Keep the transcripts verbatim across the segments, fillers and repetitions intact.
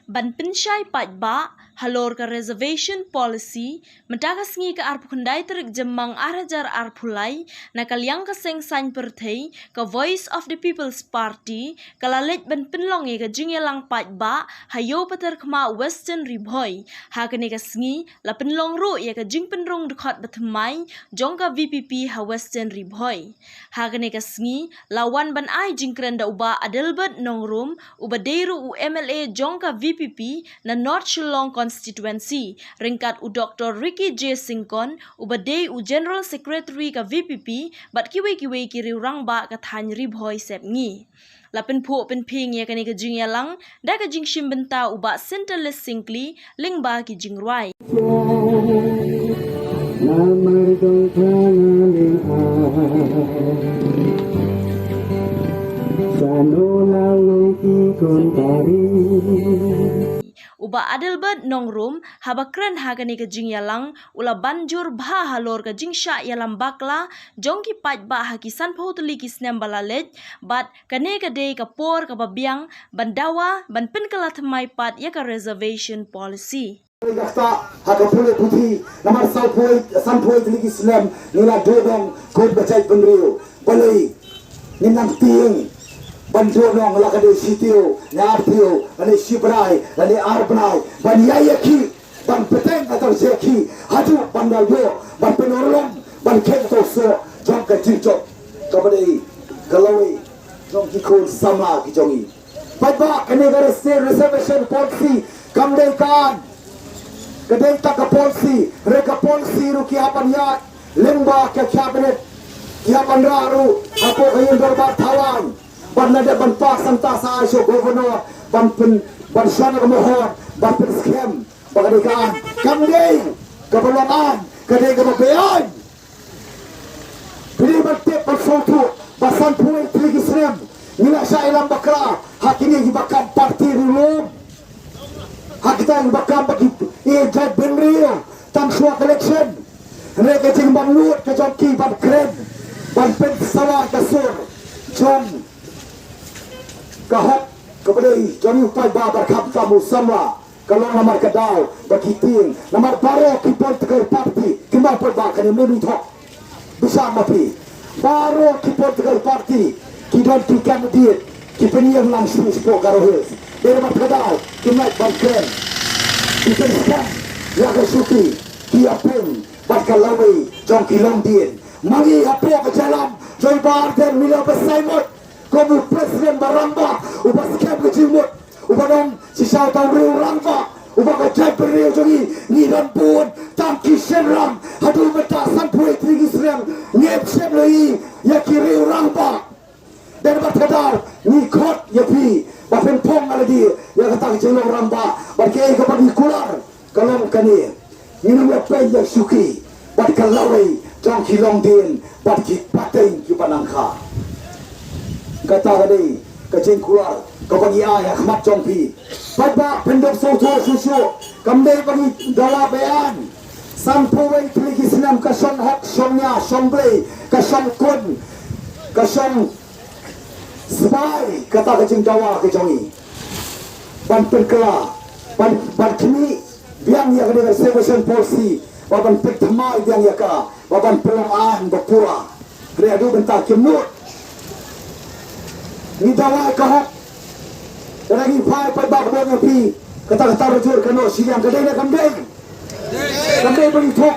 Ban pynshai paidbah halor ka reservation policy, mynta ka sngi ka arphew khyndai tarik Jymmang ar hajar arphew lai, na ka liang ka seng saiñ pyrthei ka Voice of the People's Party ka la leit ban pynlong ïa ka jingïalang paidbah ha Ïewpatharkhmah, Western Ri Bhoi. Ha kane ka sngi la pynlong ruh ïa ka jingpynrung dkhot bathymmai jong ka V P P ha Western Ri Bhoi. Ha kane ka sngi la wan ban ai jingkren da u Bah Adelbert Nongrum, uba dei ruh u M L A jong ka V P P na North Shillong Constituency, ryngkat u Doctor Ricky J Syngkon, uba dei u General Secretary ka V P P, bad kiwei kiwei ki riew rangbah ka thaiñ Ri Bhoi Sepngi. La pynphuh pynphieng ïa kane ka jingïalang da ka jingshim bynta u Bah Centelist Syngkli lyngba ki jingrwai. Namar dong tang a ling a. Sa no la wei ki kon kari. U Bah Adelbert Nongrum, haba kren ha kane ka jingïalang, u la ban jur bha halor ka jingshah ïalam bakla jong ki paidbah ha ki sanphew tylli ki snem ba la leit, bad kane ka dei ka por kaba biang ban dawa ban pynkylla thymmai pat ïa ka reservation policy. Ka ktah ha ka pule puthi namar sanphew, sanphew tylli ki snem ngi la duh nong kum ka jaitbynriew. Balei ngin nang tieng ban duh nong, la ka dei shi taïew ne ar taïew, la dei shi bnai, la dei ar bnai, ban ïai ïakhih, ban bteng ka tor ïakhih haduh ban da ïoh ban pynurlong, ban kheiñ ka tawsoh jong ka jingjop kaba dei ka lawei jong ki khun samla ki jong ngi. Paidbah, kane ka rese-, reservation policy kam dei ka aiñ. Ka dei tang ka policy, hynrei ka policy ruh ki hap ban ïaid lyngba ka cabinet, ki hap ban rah ruh hapoh ka ïing dorbar thaw aiñ, ban da dep ban pass hangta sa ai sha u governor ban pyn, ban shon ka mohor ban pynskhem ba ka dei ka aiñ. Kam dei kaba long aiñ, ka dei kaba beaiñ. Phi dei ban tip ban sngewthuh ba sanphew wei tylli ki snem ngi la shah ïalam bakla ha kine kiba kam party riewlum, ha kita kiba kam ba ki ïeit jaitbynriew tang shuwa ka election. Hynrei ka jingbymlut ka jong ki ban kren ban pynsawa ka sur jong ka hok kaba dei jong u paidbah ba khamtam u samla. Ka long namar ka daw ba ki tieng, namar baroh ki political party, ki mawpar ba kane mynta thok. Bishar ma phi, baroh ki political party ki don ki candidate ki pynïeng lang sha shnong Garo Hills. Dei namar ka daw ki mlien ban kren, ki pynskhem ïa ka shuki, ki ïapung bad ka lawei jong ki longdien. Ma ngi hapoh ka jingïalam jong i Bah Ardent ngi la ba saimot kum u president ba rangbah, uba skhem ka jingmut, uba don shisha uta u riew rangbah, uba ka jaitbynriew jong ngi, ngi don bun tang ki shynrang. Haduh mynta sanphew wei tylli ki snem ngim shym la ïohi ïa ki riew rangbah. Dei namar kata ngi khot ïa phi ba phin phong ha lade ïa kata ka jinglong rangbah, bad kaei kaba ngi kular ka long kane. Ngin ym ïa peit ïa shuki bad ka lawei jong ki longdien bad ki pateng kiba nang kha. Kata ka dei ka jingkular kaba ngi ai ha khmat jong phi. Paidbah, phin dep sngewthuh shuh shuh, kam dei ba ngi dawa beaiñ. Sanphew wei tylli ki snem ka shong hok, shong nia, shong blei, ka shong khun, ka shong sbai, kata ka jingdawa ka jong ngi. Ban pynkylla, ban, ban khmih biang ïa kane ka reservation policy, ba ban pynthymmai biang ïa ka, ba ban pynlong aiñ ba pura. Hynrei haduh mynta kim nud. Ngi dawa ïa ka hok. Lada ngi phai pat ba ka bor ïa phi, kata ka tar jur ka noh shiliang, ka dei ne kam dei? Kam dei ba ngi thok,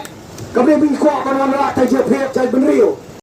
kam dei ba ngi kwah ban wanrah tang jingpher jaitbynriew.